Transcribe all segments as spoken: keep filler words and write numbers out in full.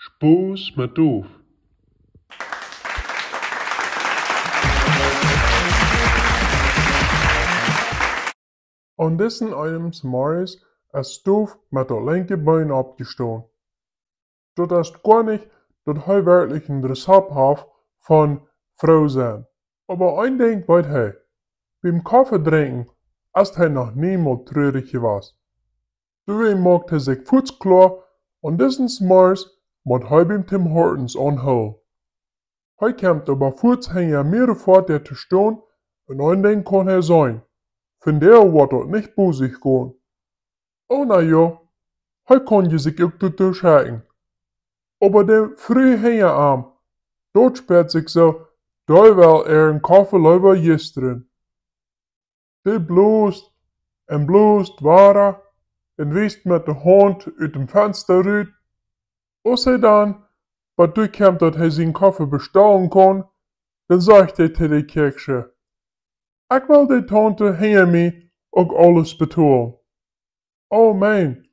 Spos met Duf. Aun disen eenem Zemorjes es Duf met daut linkje Been oppjestonen. Daut es goanich, daut hee werkjlich een Rezept haft von froo sennen. Oba een Dinkj weet hee: biem Koffe drinkjen es hee noch niemols trurich jewast. Doawäajen moakt hee sikj fuaz kloa, aun disen Zemorjes mott hee biem Tim Hortons aunhoolen. Hee kjemt oba fuaz hinja mearere Foatieja to stonen, un een Dinkj kaun hee seenen: vondoag woat daut nich bosich gonen. Oh, na jo, hee kaun je sikj uk doatoo schekjen. Oba de Fru hinja am, daut spieet sikj soo, dee well äaren Koffe leewa jistren. Dee blost un blost wieda un wiest met de Haunt ut däm Fensta rut. Aus hee dan bat doa kjemt, daut hee sienen Koffe bestalen kaun, dan sajcht hee to de Kjäakjsche: "Ekj well de Taunte hinja mie uk aules betolen." "Oh Maun,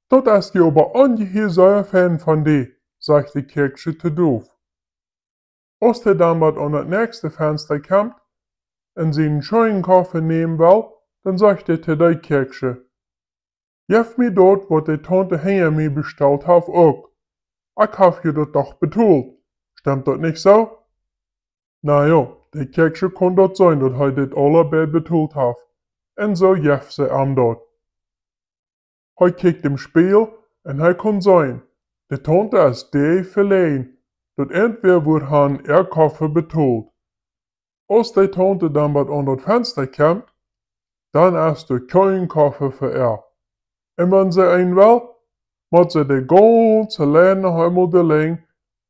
daut es je oba onjehia sea fein von die," sajcht de Kjäakjsche to Duf. Aus hee dan bat aun daut näakjste Fensta kjemt un sienen scheenen Koffe nämen well, dan sajcht hee to de Kjäakjsche: "Jeff mie daut, waut de Taunte hinja mie bestalt haft, uk. Ekj hab je daut doch betolt. Stemt daut nich soo?" Na jo, de Kjäakjsche kaun daut seenen, daut hee dit aula beid betolt haft. Un soo jeft see am daut. Hee kjikjt em Spieejel un hee kaun seenen, de Taunte es dee veläajen, daut irjentwäa wudd han äa Koffe betolt. Aus de Taunte dan bat aun daut Fensta kjemt, dan es doa kjeen Koffe fa äa. Un wan see eenen well, mott see de gaunze Lien eemol delenj,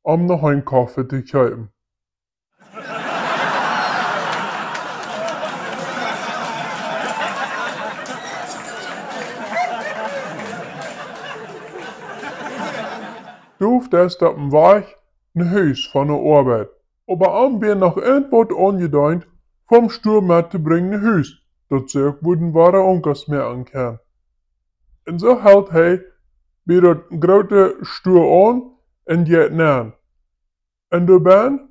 om noch een Koffe to kjeepen. Duf es opp däm Wajch no Hus von de Oabeit. Oba am wia noch irjentwaut aunjedeent, vom Stua met to brinjen no Hus, daut see uk wudden wada Unkas moaken kjennen. Un soo helt hee bie daut groote Stua aun un jeit nenn. Un doabennen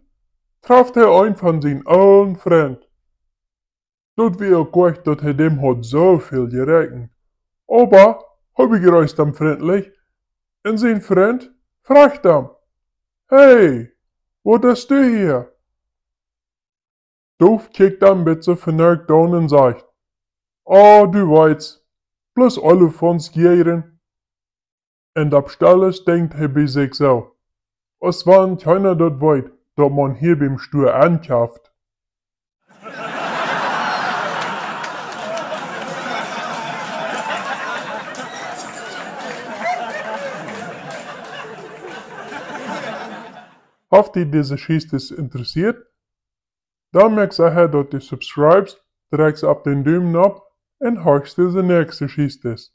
traft hee eenen von siene oole Frind. Daut wia uk goa, daut hee däm haud soo väl jeräakjent. Oba hee bejreest am frintlich un sien Frint fruach am: "Hey, waut deist du hia?" Duf kjikjt am bät soo venoakt aun un sajcht: "Oh, du weetst, bloos aule von ons Jäajen." Un opp Stelles denkjt hee bie sikj soo: "Aus wan kjeena daut weet, daut maun hia biem Stua enkjeeft." Haft die dise Jeschicht interessieet? Dan moak secha, daut du subscribest, drekjst opp dän Dumen nopp un horchst dise näakjste Jeschicht.